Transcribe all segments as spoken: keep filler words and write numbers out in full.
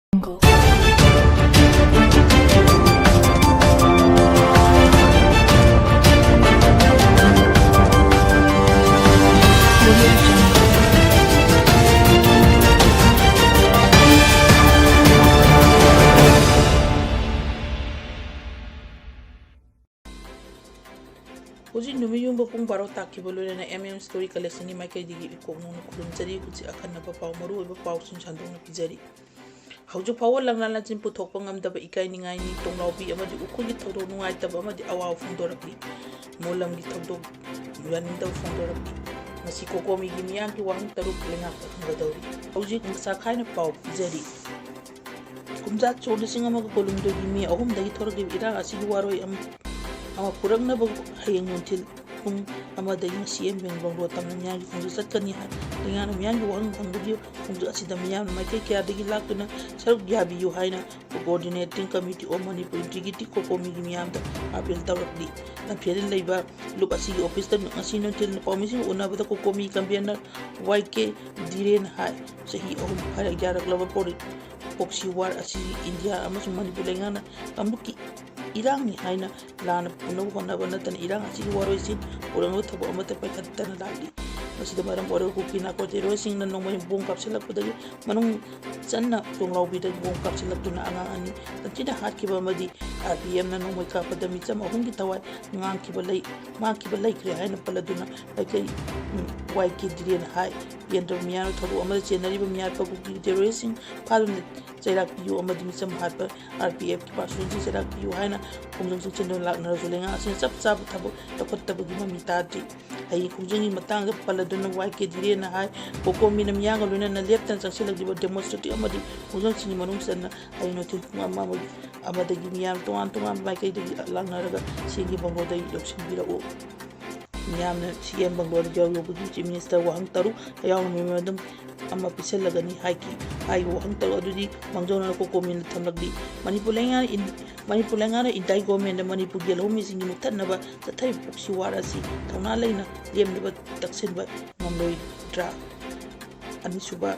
ꯍꯧꯖꯤꯛ ꯅꯨꯃꯤꯠ ꯌꯨꯡꯕ ꯄꯨꯡ ꯕꯥꯔꯣ ꯇꯥꯈꯤꯕ ꯂꯣꯏꯅꯅ M M Story Collectionꯒꯤ ꯃꯥꯏꯀꯩꯗꯒꯤ ꯏꯀꯣꯛ ꯅꯧꯅ ꯈꯨꯔꯨꯝꯖꯔꯤ꯫ ꯍꯧꯖꯤꯛ ꯑꯈꯟꯅꯕ ꯄꯥꯎ, ꯃꯔꯨꯑꯣꯏꯕ ꯄꯥꯎꯁꯤꯡ ꯁꯟꯗꯣꯛꯅ ꯄꯤꯖꯔꯤ꯫ ꯍꯧꯖꯤꯛ ꯐꯥꯎꯕ ꯂꯪꯂꯥ ꯂꯪꯆꯤꯟ ꯄꯨꯊꯣꯛꯄ ꯉꯝꯗꯕ ꯏꯀꯥꯏ ꯅꯤꯡꯉꯥꯏꯅꯤ꯫ ꯇꯣꯡꯂꯥꯎꯕꯤ ꯑꯃꯗꯤ ꯎꯈ꯭ꯔꯨꯜꯒꯤ ꯊꯧꯗꯣꯛ ꯅꯨꯡꯉꯥꯏꯇꯕ ꯑꯃꯗꯤ ꯑꯋꯥꯕ ꯐꯣꯡꯗꯣꯔꯛꯂꯤ꯫ ꯃꯣꯂꯝꯒꯤ ꯊꯧꯗꯣꯛ ꯌꯥꯅꯤꯡꯗꯕ ꯐꯣꯡꯗꯣꯔꯛꯂꯤ꯫ ꯉꯁꯤ ꯀꯣꯀꯣꯃꯤꯒꯤ ꯃꯤꯌꯥꯝꯒꯤ ꯋꯥꯍꯪ ꯇꯔꯨꯛ ꯂꯩꯉꯥꯛꯇ ꯍꯪꯒꯗꯧꯔꯤ꯫ ꯍꯧꯖꯤꯛ ꯆꯥꯈꯥꯏꯅ ꯄꯥꯎ ꯄꯤꯖꯔꯤ꯫ ꯀꯨꯝꯖꯥ ꯁꯣꯛ ꯂꯤꯁꯤꯡ ꯑꯃꯒ ꯀꯨꯟꯍꯨꯝꯗꯣꯏꯒꯤ ꯃꯦ ꯑꯍꯨꯝꯗꯒꯤ ꯊꯣꯔꯛꯂꯤꯕ ꯏꯔꯥꯡ ꯑꯁꯤꯒꯤ ꯋꯥꯔꯣꯏ ꯑꯃ, ꯑꯃ ꯄꯨꯔꯛꯅꯕ ꯍꯌꯦꯡ ꯅꯨꯡꯊꯤꯜ ꯄꯨꯡ ꯑꯃꯗꯒꯤ C M ꯕꯦꯡꯒ꯭ꯂꯣꯔ ꯇꯝꯅ ꯃꯤꯌꯥꯝꯒꯤ ꯈꯣꯡꯖꯪ ꯆꯠꯀꯅꯤ ꯍꯥꯏ꯫ ꯂꯩꯉꯥꯛꯅ ꯃꯤꯌꯥꯝꯒꯤ ꯋꯥꯍꯪ ꯍꯪꯕꯒꯤ ꯈꯣꯡꯖꯪ ꯑꯁꯤꯗ ꯃꯤꯌꯥꯝꯅ ꯃꯥꯏꯀꯩ ꯀꯌꯥꯗꯒꯤ ꯂꯥꯛꯇꯨꯅ ꯁꯔꯨꯛ ꯌꯥꯕꯤꯌꯨ ꯍꯥꯏꯅ Coordinating Committee of Manipur Integrity, ꯀꯣꯀꯣꯃꯤꯒꯤ ꯃꯤꯌꯥꯝꯗ ꯑꯥꯄꯤꯜ ꯇꯧꯔꯛꯂꯤ꯫ ꯂꯝꯐꯦꯜꯗ ꯂꯩꯕ ꯂꯨꯞ ꯑꯁꯤꯒꯤ ꯑꯣꯐꯤꯁꯇ ꯉꯁꯤ ꯅꯨꯡꯊꯤꯜ ꯄꯥꯎꯃꯤꯁꯤꯡꯒ ꯎꯅꯕꯗ ꯀꯣꯀꯣꯃꯤ convener Y K ꯙꯤꯔꯦꯟ ꯍꯥꯏ, ꯆꯍꯤ ꯑꯍꯨꯝ ꯐꯥꯔꯛ ꯌꯥꯔꯛꯂꯕ ꯄꯣꯔꯤ-, proxy war ꯑꯁꯤ ꯏꯟꯗꯤꯌꯥ ꯑꯃꯁꯨꯡ ꯃꯅꯤꯄꯨꯔ ꯂꯩꯉꯥꯛꯅ ꯀꯥꯡꯂꯨꯞꯀꯤ ꯏꯔꯥꯡꯅꯤ ꯍꯥꯏꯅ ꯂꯥꯟꯅ ꯄꯨꯅꯕ ꯍꯣꯠꯅꯕ ꯅꯠꯇꯅ ꯏꯔꯥꯡ ꯑꯁꯤꯒꯤ ꯋꯥꯔꯣꯏꯁꯤꯟ ꯄꯨꯔꯛꯅꯕ ꯊꯕꯛ ꯑꯃꯠꯇ ꯄꯥꯏꯈꯠꯇꯅ ꯂꯥꯛꯂꯤ꯫ ꯃꯁꯤꯗ ꯃꯔꯝ ꯑꯣꯏꯔꯒ ꯀꯨꯀꯤ ꯅꯥꯔꯀꯣ ꯇꯦꯔꯣꯔꯤꯁꯁꯤꯡꯅ ꯅꯣꯡꯃꯩ ꯕꯣꯝ ꯀꯥꯞꯁꯤꯜꯂꯛꯄꯗꯒꯤ ꯃꯅꯨꯡ ꯆꯟꯅ ꯇꯣꯡꯂꯥꯎꯕꯤꯗ ꯕꯣꯝ ꯀꯥꯞꯁꯤꯜꯂꯛꯇꯨꯅ ꯑꯉꯥꯡ ꯑꯅꯤ ꯇꯝꯊꯤꯅ ꯍꯥꯠꯈꯤꯕ ꯑꯃꯗꯤ R P Fꯅ ꯅꯣꯡꯃꯩ ꯀꯥꯞꯄꯗ ꯃꯤꯆꯝ ꯑꯍꯨꯝꯒꯤ ꯊꯋꯥꯏ ꯉꯥꯡꯈꯤꯕ ꯂꯩ-, ꯃꯥꯡꯈꯤꯕ ꯂꯩꯈ꯭ꯔꯦ ꯍꯥꯏꯅ ꯄꯜꯂꯗꯨꯅ ꯃꯥꯏꯀꯩ, ꯎꯝ, Y K ꯙꯤꯔꯦꯟ ꯍꯥꯏ꯫ ꯀꯦꯟꯗ꯭ꯔ ꯃꯤꯌꯥꯝꯅ ꯊꯧꯗꯣꯛ ꯑꯃꯗ ꯆꯦꯟꯅꯔꯤꯕ ꯃꯤꯍꯥꯠꯄ ꯀꯨꯀꯤ ꯇꯦꯔꯣꯔꯤꯁꯁꯤꯡ ꯐꯥꯗꯨꯅ ꯆꯩꯔꯥꯛ ꯄꯤꯌꯨ ꯑꯃꯗꯤ ꯃꯤꯆꯝ ꯍꯥꯠꯄ R P Fꯀꯤ personnelꯁꯤꯡ ꯆꯩꯔꯥꯛ ꯄꯤꯌꯨ ꯍꯥꯏꯅ ꯈꯣꯡꯖꯪ ꯆꯪꯁꯤꯟꯗꯨꯅ ꯂꯥꯛꯅꯔꯁꯨ ꯂꯩꯉꯥꯛ ꯑꯁꯤꯅ ꯆꯞ ꯆꯥꯕ ꯊꯕꯛ ꯂꯧꯈꯠꯇꯕꯒꯤ ꯃꯃꯤ ꯇꯥꯗ꯭ꯔꯤ꯫ ꯍꯌꯦꯡ ꯈꯣꯡꯖꯪꯒꯤ ꯃꯇꯥꯡꯗ ꯄꯜꯂꯗꯨꯅ Y K ꯙꯤꯔꯦꯟꯅ ꯍꯥꯏ, ꯀꯣꯀꯣꯃꯤꯅ ꯃꯤꯌꯥꯝꯒ ꯂꯣꯏꯅꯅ ꯂꯦꯞꯇꯅ ꯆꯪꯁꯤꯜꯂꯛꯂꯤꯕ demonstrative ꯑꯃꯗꯤ ꯈꯣꯡꯖꯪꯁꯤꯡꯒꯤ ꯃꯅꯨꯡ ꯆꯟꯅ ꯍꯌꯦꯡ ꯅꯨꯡꯊꯤꯜ ꯄꯨꯡ ꯑꯃ ꯑꯃꯗꯒꯤ ꯃꯤꯌꯥꯝ ꯇꯣꯉꯥꯟ ꯇꯣꯉꯥꯟꯕ ꯃꯥꯏꯀꯩꯗꯒꯤ ꯂꯥꯛꯅꯔꯒ C M ꯒꯤ ꯕꯪꯒ꯭ꯂꯣꯗ ꯌꯧꯁꯤꯟꯕꯤꯔꯛꯎ꯫ ꯃꯤꯌꯥꯝꯅ C M ꯕꯪꯒ꯭ꯂꯣꯗ ꯌꯧ-, ꯌꯧꯕꯒꯤ Chief Ministerꯗ ꯋꯥꯍꯪ ꯇꯔꯨꯛ ꯌꯥꯎꯅ memorandum ꯑꯃ ꯄꯤꯁꯜꯂꯒꯅꯤ ꯍꯥꯏꯈꯤ꯫ ꯍꯥꯏꯔꯤꯕ ꯋꯥꯍꯪ ꯇꯔꯨꯛ ꯑꯗꯨꯗꯤ ꯃꯥꯡꯖꯧꯅꯅ ꯀꯣꯀꯣꯃꯤꯅ ꯊꯝꯂꯛꯂꯤ꯫ ꯃꯅꯤꯄꯨꯔ ꯂꯩꯉꯥꯛꯅ ꯏꯟ-, ꯃꯅꯤꯄꯨꯔ ꯂꯩꯉꯥꯛꯅ ꯏꯟꯗꯤꯌꯥꯒꯤ governmentꯗ ꯃꯅꯤꯄꯨꯔꯒꯤ ꯂꯧꯃꯤꯁꯤꯡꯒꯤ ꯃꯨꯠꯊꯠꯅꯕ ꯆꯠꯊꯔꯤꯕ proxy war ꯑꯁꯤ ꯊꯧꯅꯥ ꯂꯩꯅ ꯂꯦꯝꯅꯕ ꯇꯛꯁꯤꯟꯕ ꯉꯝꯂꯣꯏꯗ꯭ꯔꯥ? ꯑꯅꯤꯁꯨꯕ,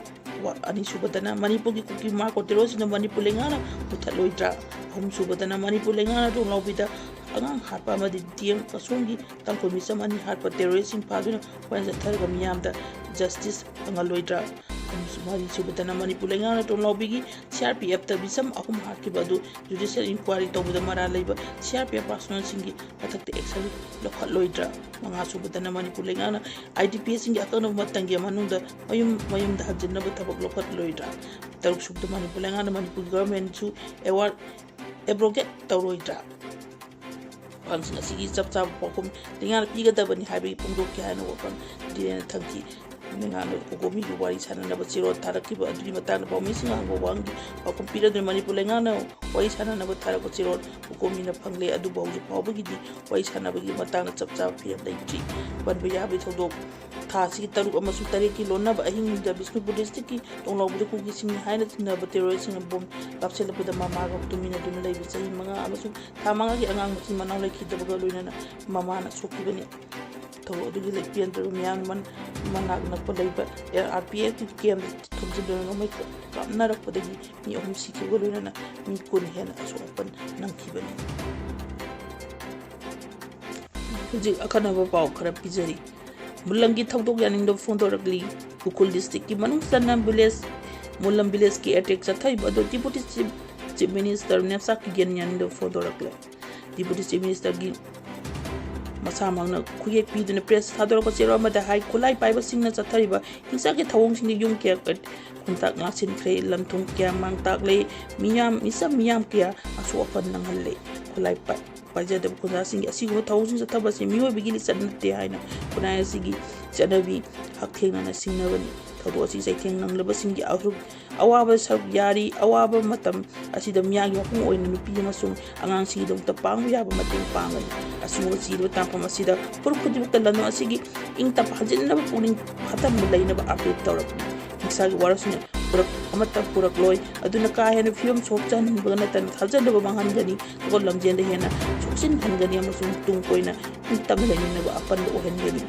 ꯑꯅꯤꯁꯨꯕꯗꯅ ꯃꯅꯤꯄꯨꯔꯒꯤ ꯀꯨꯀꯤ ꯃꯥꯔꯀꯣ ꯇꯦꯔꯣꯔꯤꯁꯁꯤꯡꯅ ꯃꯅꯤꯄꯨꯔ ꯂꯩꯉꯥꯛꯅ ꯃꯨꯊꯠꯂꯣꯏꯗ꯭ꯔꯥ? ꯑꯍꯨꯝꯁꯨꯕꯗꯅ ꯃꯅꯤꯄꯨꯔ ꯂꯩꯉꯥꯛꯅ ꯇꯣꯡꯂꯥꯎꯕꯤꯗ ꯑꯉꯥꯡ ꯍꯥꯠꯄ ꯑꯃꯗꯤ ꯗꯤ ꯑꯦꯝ ꯀꯁꯣꯡꯒꯤ ꯇꯥꯡꯈꯨꯜ ꯃꯤꯆꯝ ꯑꯅꯤ ꯍꯥꯠꯄ ꯇꯦꯔꯣꯔꯤꯁꯁꯤꯡ ꯐꯥꯗꯨꯅ ꯋꯥꯌꯦꯜ ꯆꯠꯊꯔꯒ ꯃꯤꯌꯥꯝꯗ ꯖꯁꯇꯤꯁ ꯐꯪꯍꯜꯂꯣꯏꯗ꯭ꯔꯥ? ꯃꯔꯤꯁꯨꯕꯗꯅ ꯃꯅꯤꯄꯨꯔ ꯂꯩꯉꯥꯛꯅ ꯇꯣꯡꯂꯥꯎꯕꯤꯒꯤ ꯁꯤ ꯑꯥꯔ ꯄꯤ ꯑꯦꯐꯇ ꯃꯤꯆꯝ ꯑꯍꯨꯝ ꯍꯥꯠꯈꯤꯕ ꯑꯗꯨ ꯖꯨꯗꯤꯁꯤꯌꯦꯜ ꯏꯟꯀ꯭ꯋꯥꯏꯔꯤ ꯇꯧꯕꯗ ꯃꯔꯥꯜ ꯂꯩꯕ ꯁꯤ ꯑꯥꯔ ꯄꯤ ꯑꯦꯐ ꯄꯥꯔꯁꯣꯅꯦꯜꯁꯤꯡꯒꯤ ꯃꯊꯛꯇ ꯑꯦꯛꯁꯟ ꯂꯧꯈꯠꯂꯣꯏꯗ꯭ꯔꯥ? ꯃꯉꯥꯁꯨꯕꯗꯅ ꯃꯅꯤꯄꯨꯔ ꯂꯩꯉꯥꯛꯅ ꯑꯥꯏ ꯗꯤ ꯄꯤ ꯑꯦꯁꯁꯤꯡꯒꯤ ꯑꯀꯛꯅꯕ ꯃꯇꯝꯒꯤ ꯃꯅꯨꯡꯗ ꯃꯌꯨꯝ ꯃꯌꯨꯝꯗ ꯍꯟꯖꯤꯟꯅꯕ ꯊꯕꯛ ꯂꯧꯈꯠꯂꯣꯏꯗ꯭ꯔꯥ? ꯇꯔꯨꯛꯁꯨꯕꯗ ꯃꯅꯤꯄꯨꯔ ꯂꯩꯉꯥꯛꯅ ꯃꯅꯤꯄꯨꯔꯒꯤ ꯒꯚꯔꯟꯃꯦꯟꯁꯨ ꯑꯦꯋꯥꯔꯗ ꯑꯦꯕ꯭ꯔꯣꯒꯦꯠ ꯇꯧꯔꯣꯏꯗ꯭ꯔꯥ? ꯋꯥꯐꯝꯁꯤꯡ ꯑꯁꯤꯒꯤ ꯆꯞ ꯆꯥꯕ ꯄꯥꯎꯈꯨꯝ ꯂꯩꯉꯥꯛꯅ ꯄꯤꯒꯗꯕꯅꯤ ꯍꯥꯏꯕꯒꯤ ꯐꯣꯡꯗꯣꯛꯈꯤ ꯍꯥꯏꯅ ꯋꯥꯐꯝ ꯗꯤꯂꯦꯟꯅ ꯊꯝꯈꯤ꯫ ꯂꯩꯉꯥꯛꯅ ꯀꯣꯀꯣꯃꯤꯒꯤ ꯋꯥꯔꯤ ꯁꯥꯟꯅꯅꯕ ꯆꯦꯔꯣꯜ ꯊꯥꯔꯛꯈꯤꯕ ꯑꯗꯨꯒꯤ ꯃꯇꯥꯡꯗ ꯄꯥꯎꯃꯤꯁꯤꯡꯅ ꯍꯪꯕ ꯋꯥꯍꯪꯒꯤ ꯄꯥꯎꯈꯨꯝ ꯄꯤꯔꯗꯨꯅ ꯃꯅꯤꯄꯨꯔ ꯂꯩꯉꯥꯛꯅ ꯋꯥꯔꯤ ꯁꯥꯟꯅꯅꯕ ꯊꯥꯔꯛꯄ ꯆꯦꯔꯣꯜ ꯀꯣꯀꯣꯃꯤꯅ ꯐꯪꯂꯦ, ꯑꯗꯨꯕꯨ ꯍꯧꯖꯤꯛ ꯐꯥꯎꯕꯒꯤꯗꯤ ꯋꯥꯔꯤ ꯁꯥꯟꯅꯕꯒꯤ ꯃꯇꯥꯡꯗ ꯆꯞ ꯆꯥꯕ ꯐꯤꯔꯦꯞ ꯂꯩꯇ꯭ꯔꯤ꯫ ꯄꯟꯕ ꯌꯥꯕꯒꯤ ꯊꯧꯗꯣꯛ ꯊꯥ ꯑꯁꯤꯒꯤ ꯇꯔꯨꯛ ꯑꯃꯁꯨꯡ ꯇꯔꯦꯠꯀꯤ ꯂꯣꯟꯅꯕ ꯑꯍꯤꯡꯗ ꯕꯤꯁꯅꯨꯄꯨꯔ ꯗꯤꯁꯇ꯭ꯔꯤꯛꯀꯤ ꯇꯣꯡꯂꯥꯎꯕꯤꯗ ꯀꯨꯀꯤꯁꯤꯡꯅꯤ ꯍꯥꯏꯅ ꯆꯤꯡꯅꯕ ꯇꯦꯔꯣꯔꯤꯁꯁꯤꯡꯅ ꯕꯣꯝ ꯀꯥꯞꯁꯤꯜꯂꯛꯄꯗ ꯃꯃꯥꯒ ꯇꯨꯃꯤꯟꯅꯗꯨꯅ ꯂꯩꯕ ꯆꯍꯤ ꯃꯉꯥ ꯑꯃꯁꯨꯡ ꯊꯥ ꯃꯉꯥꯒꯤ ꯑꯉꯥꯡ ꯃꯆꯤꯟ ꯃꯅꯥꯎ ꯂꯩꯈꯤꯗꯕꯒ ꯂꯣꯏꯅꯅ ꯃꯃꯥꯅ ꯁꯣꯛꯈꯤꯕꯅꯤ꯫ ꯊꯧꯗꯣꯛ ꯑꯗꯨꯒꯤ ꯂꯩꯄꯦꯟꯗ꯭ꯔꯕ ꯃꯤꯌꯥꯝ ꯃꯟ-, ꯃꯅꯥꯛ ꯅꯛꯄ ꯂꯩꯕ ꯑꯥꯔ ꯄꯤ ꯑꯦꯐꯀꯤ ꯀꯦꯝꯗ ꯊꯣꯝꯖꯤꯜꯂꯨꯔꯒ ꯃꯩ ꯀꯥꯞꯅꯔꯛꯄꯗꯒꯤ ꯃꯤ ꯑꯍꯨꯝ ꯁꯤꯈꯤꯕꯒ ꯂꯣꯏꯅꯅ ꯃꯤ ꯀꯨꯟ ꯍꯦꯟꯅ ꯑꯁꯣꯛ ꯑꯄꯟ ꯅꯪꯈꯤꯕꯅꯤ꯫ ꯍꯧꯖꯤꯛ ꯑꯈꯟꯅꯕ ꯄꯥꯎ ꯈꯔ ꯄꯤꯖꯔꯤ꯫ ꯃꯨꯂꯝꯒꯤ ꯊꯧꯗꯣꯛ ꯌꯥꯅꯤꯡꯗꯕ ꯐꯣꯡꯗꯣꯔꯛꯂꯤ꯫ ꯎꯈ꯭ꯔꯨꯜ ꯗꯤꯁꯇ꯭ꯔꯤꯛꯀꯤ ꯃꯅꯨꯡ ꯆꯟꯅ ꯚꯤꯂꯦꯖ, ꯃꯨꯂꯝ ꯚꯤꯂꯦꯖꯀꯤ ꯑꯦꯇꯦꯛ ꯆꯠꯊꯔꯤꯕ ꯑꯗꯨ ꯗꯤꯄꯨꯇꯤ ꯆꯤꯐ, ꯆꯤꯐ ꯃꯤꯅꯤꯁꯇꯔ ꯅꯦꯞꯁꯥ ꯀꯤꯒꯦꯟ ꯌꯥꯅꯤꯡꯗꯕ ꯐꯣꯡꯗꯣꯔꯛꯂꯦ꯫ ꯗꯤꯄꯨꯇꯤ ꯆꯤꯐ ꯃꯤꯅꯤꯁꯇꯔꯒꯤ ꯃꯁꯥꯃꯛꯅ ꯈꯨꯌꯦꯛ ꯄꯤꯗꯨꯅ ꯄ꯭ꯔꯦꯁ ꯊꯥꯗꯣꯔꯛꯄ ꯆꯦꯔꯣꯜ ꯑꯃꯗ ꯍꯥꯏ, ꯈꯨꯠꯂꯥꯏ ꯄꯥꯏꯕꯁꯤꯡꯅ ꯆꯠꯊꯔꯤꯕ ꯍꯤꯡꯁꯥꯒꯤ ꯊꯧꯑꯣꯡꯁꯤꯡꯗ ꯌꯨꯝ ꯀꯌꯥ ꯈꯨꯟꯇꯥꯛ ꯉꯥꯛꯁꯤꯟꯈ꯭ꯔꯦ, ꯂꯟ ꯊꯨꯝ ꯀꯌꯥ ꯃꯥꯡ ꯇꯥꯛꯂꯦ, ꯃꯤꯌꯥꯝ, ꯃꯤꯆꯝ ꯃꯤꯌꯥꯝ ꯀꯌꯥ ꯑꯁꯣꯛ ꯑꯄꯟ ꯅꯪꯍꯜꯂꯦ꯫ ꯈꯨꯠꯂꯥꯏ ꯄꯥꯏ-, ꯄꯥꯏꯖꯗꯕ ꯈꯨꯟꯖꯥꯁꯤꯡꯒꯤ ꯑꯁꯤꯒꯨꯝꯕ ꯊꯧꯑꯣꯡꯁꯤꯡ ꯆꯠꯊꯕ ꯑꯁꯤ ꯃꯤꯑꯣꯏꯕꯒꯤ ꯂꯤꯆꯠ ꯅꯠꯇꯦ ꯍꯥꯏꯅ ꯈꯨꯟꯅꯥꯏ ꯑꯁꯤꯒꯤ ꯆꯠꯅꯕꯤ ꯍꯛꯊꯦꯡꯅꯅ ꯁꯤꯡꯅꯕꯅꯤ꯫ ꯊꯧꯗꯣꯛ ꯑꯁꯤ ꯆꯩꯊꯦꯡ ꯅꯪꯂꯕꯁꯤꯡꯒꯤ ꯑꯁꯨꯛ ꯑꯋꯥꯕ ꯁꯔꯨꯛ ꯌꯥꯔꯤ꯫ ꯑꯋꯥꯕ ꯃꯇꯝ ꯑꯁꯤꯗ ꯃꯤꯌꯥꯝꯒꯤ ꯃꯄꯨꯡ ꯑꯣꯏꯅ ꯅꯨꯄꯤ ꯑꯃꯁꯨꯡ ꯑꯉꯥꯡꯁꯤꯡꯒꯤꯗꯃꯛꯇ ꯄꯥꯡꯕ ꯌꯥꯕ ꯃꯇꯦꯡ ꯄꯥꯡꯒꯅꯤ꯫ ꯑꯁꯤꯒꯨꯝꯕ ꯆꯤꯔꯕ ꯇꯥꯡꯐꯝ ꯑꯁꯤꯗ ꯐꯨꯔꯨꯞ ꯈꯨꯗꯤꯡꯃꯛꯇ ꯂꯝꯗꯝ ꯑꯁꯤꯒꯤ ꯏꯪ ꯇꯞꯄ ꯍꯟꯖꯤꯟꯅꯕ ꯄꯨꯛꯅꯤꯡ ꯐꯥꯊꯟꯕ ꯂꯩꯅꯕ ꯑꯥꯄꯤꯜ ꯇꯧꯔꯛꯂꯤ꯫ ꯍꯤꯡꯁꯥꯒꯤ ꯋꯥꯔꯣꯜꯁꯤꯡꯅ ꯄꯨꯔꯛ-, ꯑꯃꯠꯇ ꯄꯨꯔꯛꯂꯣꯏ꯫ ꯑꯗꯨꯅ ꯀꯥ ꯍꯦꯟꯅ ꯐꯤꯕꯝ ꯁꯣꯛꯆꯍꯟꯕ ꯅꯠꯇꯅ ꯊꯥꯖꯅꯕ ꯃꯥꯡꯍꯟꯒꯅꯤ꯫ ꯑꯗꯨꯒ ꯂꯝꯖꯦꯟꯗ ꯍꯦꯟꯅ ꯁꯣꯛꯆꯤꯟꯍꯟꯒꯅꯤ ꯑꯃꯁꯨꯡ ꯇꯨꯡ ꯀꯣꯏꯅ ꯏꯪ ꯇꯞꯅ ꯂꯩꯃꯤꯟꯅꯕ ꯑꯄꯟꯕ ꯑꯣꯏꯍꯟꯒꯅꯤ꯫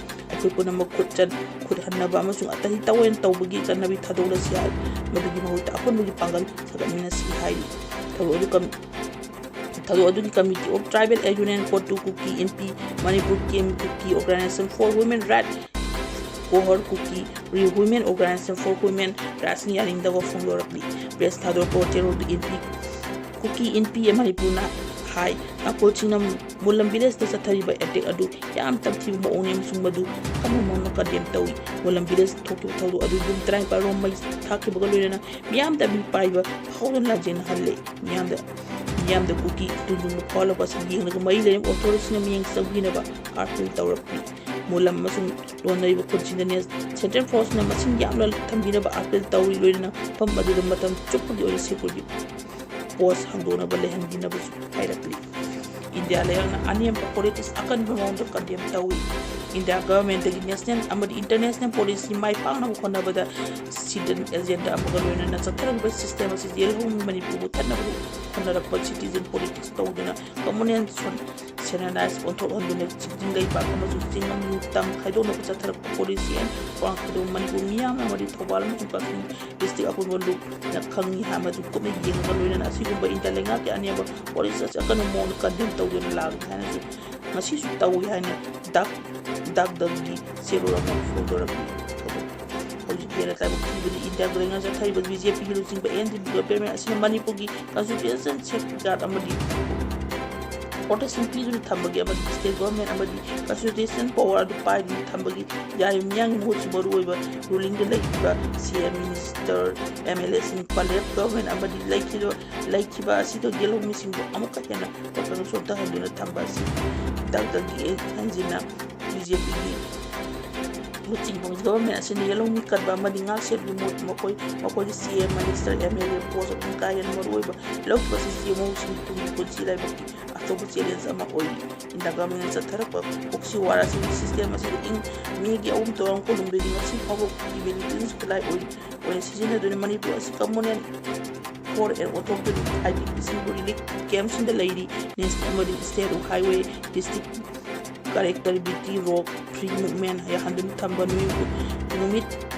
ꯑꯩꯈꯣꯏ ꯄꯨꯝꯅꯃꯛ ꯈꯨꯠ ꯆꯟ-, ꯈꯨꯠ ꯍꯟꯅꯕ ꯑꯃꯁꯨꯡ ꯑꯇꯩ ꯇꯑꯣꯏꯅ ꯇꯧꯕꯒꯤ ꯆꯠꯅꯕꯤ ꯊꯥꯗꯣꯛꯂꯁꯤ ꯍꯥꯏ꯫ ꯃꯗꯨꯒꯤ ꯃꯍꯨꯠꯇ ꯑꯄꯨꯟꯕꯒꯤ ꯄꯥꯡꯒꯜ ꯁꯥꯒꯠꯃꯤꯟꯅꯁꯤ ꯍꯥꯏꯔꯤ꯫ ꯊꯧꯗꯣꯛ ꯑꯗꯨ ꯀꯝ-, ꯊꯧꯗꯣꯛ ꯑꯗꯨꯒꯤ Committee of Tribal Union ꯀꯣꯇꯨ Kuki ꯏꯟꯄꯤ, Manipur camp Kuki Organisation for Women Right, ꯀꯣꯍꯔ Kuki, Women Organisation for Women Rights ꯅ ꯌꯥꯅꯤꯡꯗꯕ ꯐꯣꯡꯗꯣꯔꯛꯂꯤ꯫ ꯄ꯭ꯔꯦꯁ ꯊꯥꯗꯣꯔꯛꯄ ꯋꯥꯆꯦꯔꯣꯜꯗꯨ ꯏꯟꯄꯤ, ꯀꯨꯀꯤ ꯏꯟꯄꯤ ꯃꯅꯤꯄꯨꯔꯅ ꯍꯥꯏ, ꯇꯥꯡꯈꯨꯜꯁꯤꯡꯅ ꯃꯨꯂꯝ ꯚꯤꯂꯦꯖꯇ ꯆꯠꯊꯔꯤꯕ ꯑꯦꯇꯦꯛ ꯑꯗꯨ ꯌꯥꯝ ꯇꯝꯊꯤꯕ ꯃꯑꯣꯡꯅꯤ ꯑꯃꯁꯨꯡ ꯃꯗꯨ ꯑꯀꯟꯕ ꯃꯑꯣꯡꯗ ꯀꯟꯗꯦꯝ ꯇꯧꯏ꯫ ꯃꯨꯂꯝ ꯚꯤꯂꯦꯖꯇ ꯊꯣꯛꯈꯤꯕ ꯊꯧꯗꯣꯛ ꯑꯗꯨ ꯌꯨꯝ ꯇꯔꯥꯅꯤꯄꯥꯜ ꯔꯣꯝ ꯃꯩ ꯊꯥꯈꯤꯕꯒ ꯂꯣꯏꯅꯅ ꯃꯤꯌꯥꯝꯗ ꯃꯤꯄꯥꯏꯕ ꯐꯥꯎꯗꯨꯅ ꯂꯥꯟꯖꯦꯟꯅꯍꯜꯂꯦ꯫ ꯃꯤꯌꯥꯝꯗ, ꯃꯤꯌꯥꯝꯗ ꯀꯨꯀꯤ ꯇꯨꯡꯖꯨꯡꯕ ꯐꯥꯎꯍꯜꯂꯛꯄ ꯑꯁꯤ ꯌꯦꯡꯂꯒ ꯃꯔꯤ ꯂꯩꯅꯕ ꯑꯣꯊꯣꯔꯤꯇꯤꯁꯤꯡꯅ ꯃꯤꯠꯌꯦꯡ ꯆꯪꯕꯤꯅꯕ ꯑꯥꯔꯄꯤꯜ ꯇꯧꯔꯛꯂꯤ꯫ ꯃꯨꯂꯝ ꯑꯃꯁꯨꯡ ꯂꯣꯟꯅꯔꯤꯕ ꯈꯨꯟꯁꯤꯡꯗ ꯅꯦ-, ꯁꯦꯟꯇ꯭ꯔꯦꯜ ꯐꯣꯔꯁꯅ ꯃꯁꯤꯡ ꯌꯥꯝꯅ ꯊꯝꯕꯤꯅꯕ ꯑꯥꯔꯄꯤꯜ ꯇꯧꯔꯤ, ꯂꯣꯏꯅꯅ ꯃꯐꯝ ꯑꯗꯨꯗ ꯃꯇꯝ ꯆꯨꯞꯄꯒꯤ ꯑꯣꯏꯅ ꯁꯦꯀ꯭ꯌꯨꯔꯤꯇꯤ ꯄꯣꯁ ꯍꯥꯡꯗꯣꯛꯅꯕ ꯂꯩꯍꯟꯕꯤꯅꯕꯁꯨ ꯍꯥꯏꯔꯛꯂꯤ꯫ ꯏꯟꯗꯤꯌꯥ ꯂꯩꯉꯥꯛꯅ ꯑꯅꯦꯝꯕ ꯄꯣꯂꯤꯇꯤꯛꯁ ꯑꯀꯟꯕ ꯃꯑꯣꯡꯗ ꯀꯟꯗꯦꯝ ꯇꯧꯏ꯫ ꯏꯟꯗꯤꯌꯥ ꯒꯚꯔꯟꯃꯦꯟꯠꯇꯒꯤ ꯅꯦꯁꯅꯦꯜ ꯑꯃꯗꯤ ꯏꯟꯇꯔꯅꯦꯁꯅꯦꯜ ꯄꯣꯂꯤꯁꯤ ꯃꯥꯏ ꯄꯥꯛꯅꯕ ꯍꯣꯠꯅꯕꯗ ꯁꯤꯗꯟ ꯑꯦꯖꯦꯟꯗꯥ ꯑꯃꯒ ꯂꯣꯏꯅꯅ ꯆꯠꯊꯔꯛꯂꯤꯕ ꯁꯤꯁꯇꯦꯝ ꯑꯁꯤ ꯌꯦꯜꯍꯧꯃꯤ ꯃꯅꯤꯄꯨꯔꯕꯨ ꯊꯠꯅꯕ ꯍꯣꯠꯅꯔꯛꯄ ꯁꯤꯇꯤꯖꯟ ꯄꯣꯂꯤꯇꯤꯛꯁ ꯇꯧꯗꯨꯅ ꯀꯝꯃꯨꯅꯦꯜ ꯁꯣꯟ-, ꯁꯦꯅꯥꯅꯥꯏꯁ ꯑꯣꯟꯊꯣꯛꯍꯟꯗꯨꯅ ꯆꯤꯡ ꯂꯩꯕꯥꯛ ꯑꯃꯁꯨꯡ ꯆꯤꯡ ꯑꯃꯁꯨꯡ ꯇꯝ ꯈꯥꯏꯗꯣꯛꯅꯕ ꯆꯠꯊꯔꯛꯄ ꯄꯣꯂꯤꯁꯤ ꯑꯦꯟ ꯄ꯭ꯔꯣꯒ꯭ꯔꯥꯝ ꯈꯥꯏꯗꯣꯛ ꯃꯅꯤꯄꯨꯔ ꯃꯤꯌꯥꯝꯅ ꯑꯃꯗꯤ ꯊꯧꯕꯥꯜ ꯑꯃꯁꯨꯡ ꯀꯛꯆꯤꯡ ꯗꯤꯁꯇ꯭ꯔꯤꯛ ꯑꯄꯨꯟꯕ ꯂꯨꯞꯅ ꯈꯪꯉꯤ ꯍꯥꯏ ꯑꯃꯁꯨꯡ ꯀꯨꯞꯅ ꯌꯦꯡꯉꯒ ꯂꯣꯏꯅꯅ ꯑꯁꯤꯒꯨꯝꯕ ꯏꯟꯗꯤꯌꯥ ꯂꯩꯉꯥꯛꯀꯤ ꯑꯅꯦꯝꯕ ꯄꯣꯂꯤꯁꯤ ꯑꯁꯤ ꯑꯀꯟꯕ ꯃꯑꯣꯡꯗ ꯀꯟꯗꯦꯝ ꯇꯧꯗꯨꯅ ꯂꯥꯛꯂꯤ ꯍꯥꯏꯅꯁꯨ ꯉꯁꯤꯁꯨ ꯇꯧꯏ ꯍꯥꯏꯅ ꯗꯥꯛ-, ꯗꯥꯛꯗꯜꯒꯤ ꯆꯦꯔꯣꯜ ꯑꯃ ꯐꯣꯡꯗꯣꯔꯛꯂꯤ꯫ ꯍꯧꯖꯤꯛ ꯍꯦꯟꯅ ꯇꯥꯏꯕꯛ ꯊꯤꯕꯗꯤ ꯏꯟꯗꯤꯌꯥ ꯂꯩꯉꯥꯛ ꯆꯠꯊꯔꯤꯕ ꯕꯤ ꯖꯦ ꯄꯤꯒꯤ ꯂꯨꯆꯤꯡꯕ ꯑꯦꯟ ꯗꯤ ꯄꯤ ꯒꯚꯔꯟꯃꯦꯟꯠ ꯑꯁꯤꯅ ꯃꯅꯤꯄꯨꯔꯒꯤ ꯀꯟꯁꯇꯤꯇ꯭ꯌꯨꯁꯟ ꯁꯦꯐꯒꯥꯔꯗ ꯑꯃꯗꯤ ꯄ꯭ꯔꯣꯇꯦꯛꯁꯟ ꯄꯤꯗꯨꯅ ꯊꯝꯕꯒꯤ ꯑꯃꯗꯤ ꯁ꯭ꯇꯦꯠ ꯒꯚꯔꯟꯃꯦꯟꯠ ꯑꯃꯗꯤ ꯀꯟꯁꯇꯤꯇ꯭ꯌꯨꯁꯟ ꯄꯋꯥꯔ ꯑꯗꯨ ꯄꯥꯏꯗꯨꯅ ꯊꯝꯕꯒꯤ ꯌꯥꯔꯤꯕ ꯃꯤꯌꯥꯝꯒꯤ ꯃꯍꯨꯠꯁꯨ ꯃꯔꯨꯑꯣꯏꯕ ꯔꯨꯂꯤꯡꯗ ꯂꯩꯔꯤꯕ C M, minister, M L ꯑꯦꯁꯤꯡ, ꯄꯂꯦꯞ ꯒꯚꯔꯟꯃꯦꯟꯠ ꯑꯃꯗꯤ ꯂꯩꯈꯤꯕ, ꯂꯩꯈꯤꯕ ꯑꯁꯤꯗ ꯌꯦꯜꯍꯧꯃꯤꯁꯤꯡꯕꯨ ꯑꯃꯨꯛꯀ ꯍꯦꯟꯅ ꯋꯥꯈꯜ ꯁꯣꯟꯊꯍꯟꯗꯨꯅ ꯊꯝꯕ ꯑꯁꯤ ꯗꯥꯛꯗꯜꯒꯤ ꯍꯦꯟꯖꯤꯟꯅ ꯕꯤ ꯖꯦ ꯄꯤꯒꯤ ꯂꯨꯆꯤꯡꯕ ꯒꯚꯔꯟꯃꯦꯟꯠ ꯑꯁꯤꯅ ꯌꯦꯜꯍꯧꯃꯤ ꯀꯟꯕ ꯑꯃꯗꯤ ꯉꯥꯛ ꯁꯦꯜꯒꯤ ꯃꯍꯨꯠ ꯃꯈꯣꯏ, ꯃꯈꯣꯏꯒꯤ C M, minister, M L A post ꯑꯃꯁꯨꯡ ꯀꯥ ꯍꯦꯟꯅ ꯃꯔꯨꯑꯣꯏꯕ ꯂꯧꯈꯤꯕ ꯑꯁꯤ ꯁꯤ ꯑꯦꯝ ꯑꯣꯁꯤꯡꯒꯤ ꯇꯨꯡꯒꯤ ꯄꯨꯟꯁꯤ ꯂꯥꯏꯕꯛꯀꯤ ꯑꯆꯧꯕ ꯆꯦꯂꯦꯟꯖ ꯑꯃ ꯑꯣꯏꯔꯤ꯫ ꯏꯟꯗꯤꯌꯥ ꯒꯚꯔꯟꯃꯦꯟꯠꯅ ꯆꯠꯊꯔꯛꯄ ꯄ꯭ꯔꯣꯛꯁꯤ ꯋꯥꯔ ꯑꯁꯤꯒꯤ ꯁꯤꯁꯇꯦꯝ ꯑꯁꯤꯗ ꯏꯪ ꯃꯦꯒꯤ ꯑꯍꯨꯝ ꯇꯔꯥꯃꯉꯥ ꯀꯨꯟꯍꯨꯝꯗꯣꯏꯗꯒꯤ ꯉꯁꯤ ꯐꯥꯎꯕ ꯏꯚꯤꯂꯤꯇꯤꯟꯁ ꯈꯨꯠꯂꯥꯏ ꯑꯣꯏ-, ꯑꯣꯏꯅ ꯁꯤꯖꯤꯟꯅꯗꯨꯅ ꯃꯅꯤꯄꯨꯔ ꯑꯁꯤ ꯀꯝꯃꯨꯅꯦꯜ ꯐꯣꯔ ꯑꯦꯟ ꯑꯣꯟꯊꯣꯛꯇꯨꯅ ꯑꯥꯏ ꯗꯤ ꯄꯤꯁꯤꯡꯕꯨ ꯔꯤꯂꯤꯐ ꯀꯦꯝꯞꯁꯤꯡꯗ ꯂꯩꯔꯤ꯫ ꯅꯦꯁꯅꯦꯜ ꯑꯃꯗꯤ state highway district character B T rock free movement ꯌꯥꯍꯟꯗꯨꯅ ꯊꯝꯕ ꯅꯨꯃꯤꯠ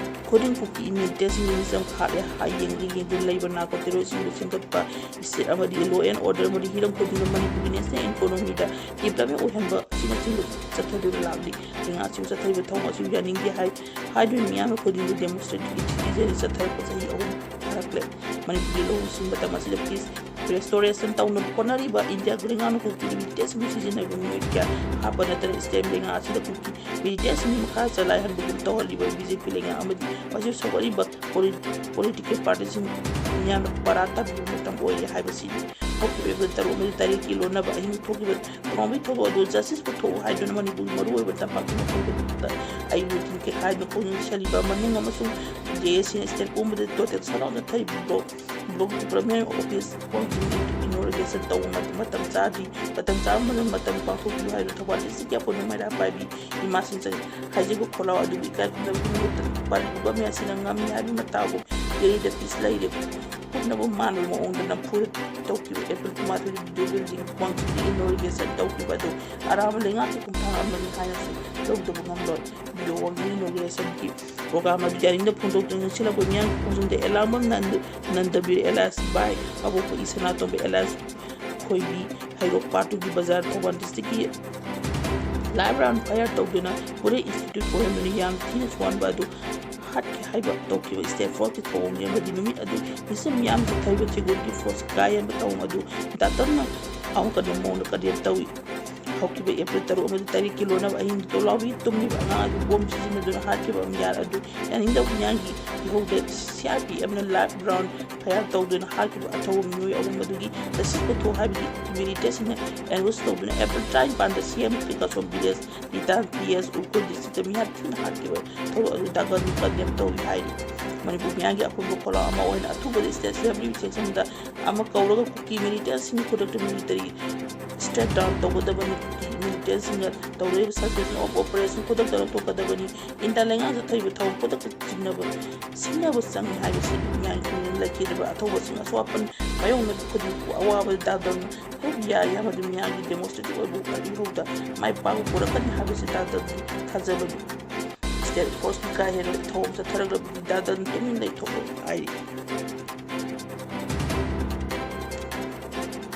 ꯈꯨꯗꯤꯡ ꯀꯨꯀꯤ militantꯁꯤꯡꯒꯤ ꯃꯤꯆꯪ ꯍꯥꯠꯂꯦ꯫ ꯍꯥꯏ ꯌꯦꯡꯗꯨꯅ ꯂꯩꯕ narco terroristꯁꯤꯡꯕꯨ ꯁꯦꯝꯒꯠꯄ state ꯑꯃꯗꯤ law and order ꯑꯃꯗꯤ ꯍꯤꯔꯝ ꯈꯨꯗꯤꯡꯗ ꯃꯅꯤꯄꯨꯔꯒꯤ national economyꯗ development ꯑꯣꯏꯍꯟꯕ ꯑꯁꯤꯅꯆꯤꯡꯕ ꯆꯠꯊꯗꯨꯅ ꯂꯥꯛꯂꯤ꯫ ꯂꯩꯉꯥꯛ ꯑꯁꯤꯕꯨ ꯆꯠꯊꯔꯤꯕ ꯊꯧꯑꯣꯡ ꯑꯁꯤꯕꯨ ꯌꯥꯅꯤꯡꯗꯦ ꯍꯥꯏ ꯍꯥꯏꯗꯨꯅ ꯃꯤꯌꯥꯝ ꯈꯨꯗꯤꯡꯗ demonstrate ꯊꯤꯖꯔꯤ ꯆꯠꯊꯔꯛꯄ ꯆꯍꯤ ꯑꯍꯨꯝ ꯐꯥꯔꯛꯂꯦ꯫ ꯃꯅꯤꯄꯨꯔꯒꯤ ꯂꯧꯎ ꯁꯤꯡꯎ ꯃꯇꯝ ꯑꯁꯤꯗ peace restoration ꯇꯧꯅꯕ ꯍꯣꯠꯅꯔꯤꯕ ꯏꯟꯗꯤꯌꯥꯒꯤ ꯂꯩꯉꯥꯛꯅ ꯀꯨꯀꯤ militantꯁꯤꯡꯕꯨ ꯁꯤꯖꯤꯟꯅꯔꯤꯕ ꯃꯤꯑꯣꯏ ꯀꯌꯥ ꯍꯥꯞꯄ ꯅꯠꯇꯅ state ꯂꯩꯉꯥꯛ ꯑꯁꯤꯗ ꯀꯨꯀꯤ militantꯁꯤꯡꯒꯤ ꯃꯈꯥ ꯆꯂꯥꯏꯍꯟꯕꯒꯨꯝ ꯇꯧꯍꯜꯂꯤꯕ BJP ꯂꯩꯉꯥꯛ ꯑꯃꯗꯤ ꯃꯁꯤ ꯁꯧꯒꯠꯂꯤꯕ ꯄꯣꯂꯤ-, political partyꯁꯤꯡ ꯃꯤꯌꯥꯝꯅ ꯄꯥꯔꯥ ꯇꯥꯕꯤꯕ ꯃꯇꯝ ꯑꯣꯏꯔꯦ ꯍꯥꯏꯕꯁꯤꯅꯤ꯫ ꯍꯧꯈꯤꯕ April ꯇꯔꯨꯛ ꯑꯃꯗꯤ ꯇꯔꯦꯠꯀꯤ ꯂꯣꯟꯅꯕ ꯑꯍꯤꯡ ꯊꯣꯛꯈꯤꯕ ꯊꯧꯔꯝꯒꯤ ꯊꯧꯗꯣꯛ ꯑꯗꯨ justice ꯄꯨꯊꯣꯛꯎ ꯍꯥꯏꯗꯨꯅ ꯃꯅꯤꯄꯨꯔꯒꯤ ꯃꯔꯨꯑꯣꯏꯕ ꯇꯝꯄꯥꯛꯀꯤ ꯃꯐꯝ ꯈꯨꯗꯤꯡꯃꯛꯇ ꯑꯌꯨꯛ ꯅꯨꯡꯊꯤꯜ ꯀꯦꯈꯥꯏꯗꯨꯅ ꯈꯣꯡꯖꯪ ꯆꯦꯜꯂꯤꯕ ꯃꯅꯨꯡ ꯑꯃꯁꯨꯡ JACꯅ state ꯄꯨꯝꯕꯗ total shutdown ꯆꯠꯊꯔꯤꯕ block, block development office ꯋꯥꯡꯖꯤꯡ inauguration ꯇꯧꯕ ꯃꯇꯝ ꯆꯥꯗ꯭ꯔꯤ, ꯃꯇꯝ ꯆꯥꯕ ꯃꯇꯝ ꯄꯥꯡꯊꯣꯛꯄꯤꯌꯨ ꯍꯥꯏꯗꯨꯅ ꯊꯧꯕꯥꯜ districtꯀꯤ ꯑꯄꯨꯟꯕ ꯃꯩꯔꯥ ꯄꯥꯏꯕꯤ ꯏꯃꯥꯁꯤꯡ ꯍꯥꯏꯖꯕ ꯈꯣꯜꯂꯥꯎ ꯑꯗꯨꯕꯨ ꯏꯀꯥꯏ ꯈꯨꯝꯅꯕꯒꯤ ꯃꯍꯨꯠꯇ ꯄꯥꯜꯂꯤꯕ ꯒꯣꯚꯔꯟꯃꯦꯟꯠ ꯑꯁꯤꯅ ꯉꯝꯃꯤ ꯍꯥꯏꯕꯒꯤ ꯃꯇꯥꯒꯨꯝ ꯗꯦꯜꯂꯤꯗ ꯄꯤꯁ ꯂꯩꯔꯦ ꯎꯠꯅꯕ ꯃꯥꯟꯕ ꯃꯑꯣꯡꯗ ꯅꯝꯐꯨꯗ ꯇꯧꯈꯤꯕ ꯑꯦꯄ꯭ꯔꯤꯜ ꯀꯨꯟꯃꯥꯊꯣꯏꯗ ꯚꯤꯗꯤꯑꯣ ꯕꯤꯜꯗꯤꯡ ꯋꯥꯡꯖꯤꯡꯗ ꯏꯅꯣꯒ꯭ꯔꯦꯁꯟ ꯇꯧꯈꯤꯕ ꯑꯗꯨ ꯑꯔꯥꯟꯕ ꯂꯩꯉꯥꯛꯀꯤ ꯈꯣꯡꯊꯥꯡ ꯑꯃꯅꯤ ꯍꯥꯏꯅꯁꯨ ꯂꯧꯗꯕ ꯉꯝꯂꯣꯏ꯫ ꯚꯤꯗꯤꯑꯣ ꯋꯥꯡꯖꯤꯡ ꯏꯅꯣꯒ꯭ꯔꯦꯁꯟꯒꯤ ꯄ꯭ꯔꯣꯒ꯭ꯔꯥꯝ ꯑꯗꯨ ꯌꯥꯅꯤꯡꯗꯕ ꯐꯣꯡꯗꯣꯛꯇꯨꯅ ꯆꯪꯁꯤꯜꯂꯛꯄ ꯃꯤꯌꯥꯝꯒꯤ ꯈꯣꯡꯖꯪꯗ ꯑꯦꯂꯥꯡꯕꯝ ꯅꯟꯗ, ꯅꯟꯗꯕꯤꯔ alias ꯕꯥꯏ, ꯑꯕꯣꯛꯄ ꯏ ꯁꯅꯥꯇꯣꯝꯕ alias ꯈꯣꯏꯕꯤ, ꯍꯩꯔꯣꯛ part twoꯒꯤ ꯕꯖꯥꯔ ꯊꯧꯕꯥꯜ districtꯀꯤ ꯂꯥꯏꯕ ꯔꯥꯎꯟ ꯐꯥꯌꯔ ꯇꯧꯗꯨꯅ ꯄꯨꯔꯦ institute ꯑꯣꯏꯍꯟꯗꯨꯅ ꯌꯥꯝ ꯊꯤꯅ ꯁꯣꯛꯍꯟꯕ ꯑꯗꯨ ꯍꯥꯠꯈꯤ ꯍꯥꯏꯕ ꯇꯧꯈꯤꯕ state forceꯀꯤ ꯊꯧꯑꯣꯡ ꯑꯃꯗꯤ ꯅꯨꯃꯤꯠ ꯑꯗꯨ ꯃꯤꯆꯝ ꯃꯤꯌꯥꯝ ꯆꯠꯊꯔꯤꯕ ꯁꯦꯀ꯭ꯌꯨꯔꯤꯇꯤ ꯐꯣꯔꯁ ꯀꯥꯏꯍꯟꯕ ꯊꯧꯑꯣꯡ ꯑꯗꯨ ꯗꯥꯛꯇꯔꯅ ꯑꯃꯨꯛ ꯀꯟꯕ ꯃꯑꯣꯡꯗ condemn ꯇꯧꯏ꯫ ꯍꯧꯈꯤꯕ ꯑꯦꯄ꯭ꯔꯤꯜ ꯇꯔꯨꯛ ꯑꯃꯗꯤ ꯇꯔꯦꯠꯀꯤ ꯂꯣꯟꯅꯕ ꯑꯍꯤꯡꯗ ꯇꯣꯂꯥꯎꯕꯤ ꯇꯨꯝꯂꯤꯕ ꯑꯉꯥꯡ ꯑꯗꯨ ꯕꯣꯝ ꯁꯤꯖꯤꯟꯅꯗꯨꯅ ꯍꯥꯠꯈꯤꯕ ꯑꯃꯌꯥꯔ ꯑꯗꯨ ꯌꯥꯅꯤꯡꯗꯕ ꯃꯤꯌꯥꯝꯒꯤ ꯏꯍꯧꯗ CRPFꯅ ꯂꯥꯏꯕ ꯔꯥꯎꯟ ꯐꯥꯌꯔ ꯇꯧꯗꯨꯅ ꯍꯥꯠꯈꯤꯕ ꯑꯊꯧꯕ ꯃꯤꯑꯣꯏ ꯑꯍꯨꯝ ꯑꯗꯨꯒꯤ justice ꯄꯨꯊꯣꯛ ꯍꯥꯏꯕꯒꯤ militantꯁꯤꯡꯅ ꯑꯦꯡꯒꯨꯁ ꯇꯧꯗꯨꯅ ꯑꯦꯄ꯭ꯔꯤꯜ ꯇꯔꯥꯅꯤꯄꯥꯟꯗ CM ꯀꯩꯀꯥꯁꯣꯝ village ꯅꯤꯇꯥꯟ PS ꯎꯈ꯭ꯔꯨꯜ districtꯇ ꯃꯤꯍꯥꯠ ꯊꯤꯅ ꯍꯥꯠꯈꯤꯕ ꯊꯧꯗꯣꯛ ꯑꯗꯨ ꯗꯥꯛꯇꯔꯅ condemn ꯇꯧꯏ ꯍꯥꯏꯔꯤ꯫ ꯃꯅꯤꯄꯨꯔ ꯃꯤꯌꯥꯝꯒꯤ ꯑꯄꯨꯟꯕ ꯈꯣꯜꯂꯥꯎ ꯑꯃ ꯑꯣꯏꯅ ꯑꯊꯨꯕꯗ state assembly sessionꯗ ꯑꯃ ꯀꯧꯔꯒ ꯀꯨꯀꯤ militantꯁꯤꯡꯒꯤ ꯈꯨꯗꯛꯇ military step down ꯇꯧꯒꯗꯕꯅꯤ꯫ ꯀꯨꯀꯤ militantꯁꯤꯡꯅ ꯇꯧꯔꯛꯂꯤꯕ suspension of operation ꯈꯨꯗꯛꯇ ꯂꯧꯊꯣꯛꯀꯗꯕꯅꯤ꯫ ꯏꯟꯗꯤꯌꯥ ꯂꯩꯉꯥꯛꯅ ꯆꯠꯊꯔꯤꯕ ꯊꯧꯑꯣꯡ ꯈꯨꯗꯛꯇ ꯆꯤꯡꯅꯕ, ꯁꯤꯡꯅꯕ ꯆꯪꯏ ꯍꯥꯏꯕꯁꯤ ꯃꯤꯌꯥꯝꯒꯤ ꯄꯨꯛꯅꯤꯡ ꯂꯩꯈꯤꯗ꯭ꯔꯕ ꯑꯊꯧꯕꯁꯤꯡ ꯑꯁꯣꯛ ꯑꯄꯟ ꯃꯥꯌꯣꯛꯅꯕ ꯈꯨꯗꯤꯡꯄꯨ ꯑꯋꯥꯕ ꯗꯥꯗꯟ ꯍꯧ ꯌꯥꯏ ꯑꯃꯗꯤ ꯃꯤꯌꯥꯝꯒꯤ ꯗꯦꯃꯣꯀ꯭ꯔꯦꯇꯤꯛ ꯑꯣꯏꯕ ꯏꯍꯧꯗ ꯃꯥꯏ ꯄꯥꯛꯄ ꯄꯨꯔꯛꯀꯅꯤ ꯍꯥꯏꯕꯁꯤ ꯗꯥꯗꯟꯒꯤ ꯊꯥꯖꯕꯅꯤ꯫ ꯁ꯭ꯇꯦꯠ ꯐꯣꯔꯁꯀꯤ ꯀꯥ ꯍꯦꯟꯅ ꯊꯧꯑꯣꯡ ꯆꯠꯊꯔꯛꯂꯕꯗꯤ ꯗꯥꯗꯟ ꯇꯨꯃꯤꯟ ꯂꯩꯊꯣꯛꯂꯣꯏ ꯍꯥꯏꯔꯤ꯫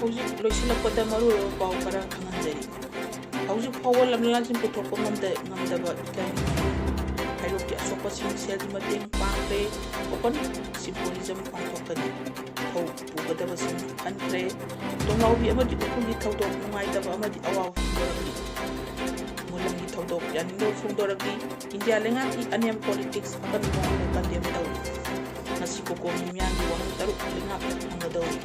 ꯍꯧꯖꯤꯛ ꯂꯣꯏꯁꯤꯜꯂꯛꯄꯗ ꯃꯔꯨꯑꯣꯏꯕ ꯄꯥꯎ ꯈꯔ ꯈꯪꯍꯟꯖꯔꯤ꯫ ꯍꯧꯖꯤꯛ ꯐꯥꯎꯕ ꯂꯝꯂꯥꯟꯁꯤꯡ ꯄꯨꯊꯣꯛꯄ ꯉꯝꯗ-, ꯉꯝꯗꯕ ꯏꯀꯥꯏ ꯈꯨꯝꯅꯕ ꯍꯩꯔꯣꯛꯀꯤ ꯑꯁꯣꯛꯄꯁꯤꯡ ꯁꯦꯜꯒꯤ ꯃꯇꯦꯡ ꯄꯥꯡꯈ꯭ꯔꯦ꯫ Open Symposium ꯄꯥꯡꯊꯣꯛꯀꯅꯤ꯫ ꯊꯧ ꯄꯨꯒꯗꯕꯁꯤꯡ ꯈꯟꯈ꯭ꯔꯦ꯫ ꯇꯣꯡꯂꯥꯎꯕꯤ ꯑꯃꯗꯤ ꯎꯈ꯭ꯔꯨꯜꯒꯤ ꯊꯧꯗꯣꯛ ꯅꯨꯡꯉꯥꯏꯇꯕ ꯑꯃꯗꯤ ꯑꯋꯥꯕ ꯐꯣꯡꯗꯣꯔꯛꯂꯤ꯫ ꯃꯨꯂꯝꯒꯤ ꯊꯧꯗꯣꯛ ꯌꯥꯅꯤꯡꯗꯕ ꯐꯣꯡꯗꯣꯔꯛꯂꯤ꯫ ꯏꯟꯗꯤꯌꯥ ꯂꯩꯉꯥꯛꯀꯤ ꯑꯅꯦꯝ politics ꯑꯀꯟꯕ ꯃꯑꯣꯡꯗ condemn ꯇꯧꯔꯤ꯫ ꯉꯁꯤ COCOMI ꯃꯤꯌꯥꯝꯒꯤ ꯋꯥꯍꯪ ꯇꯔꯨꯛ ꯂꯩꯉꯥꯛꯅ ꯐꯪꯒꯗꯧꯔꯤ꯫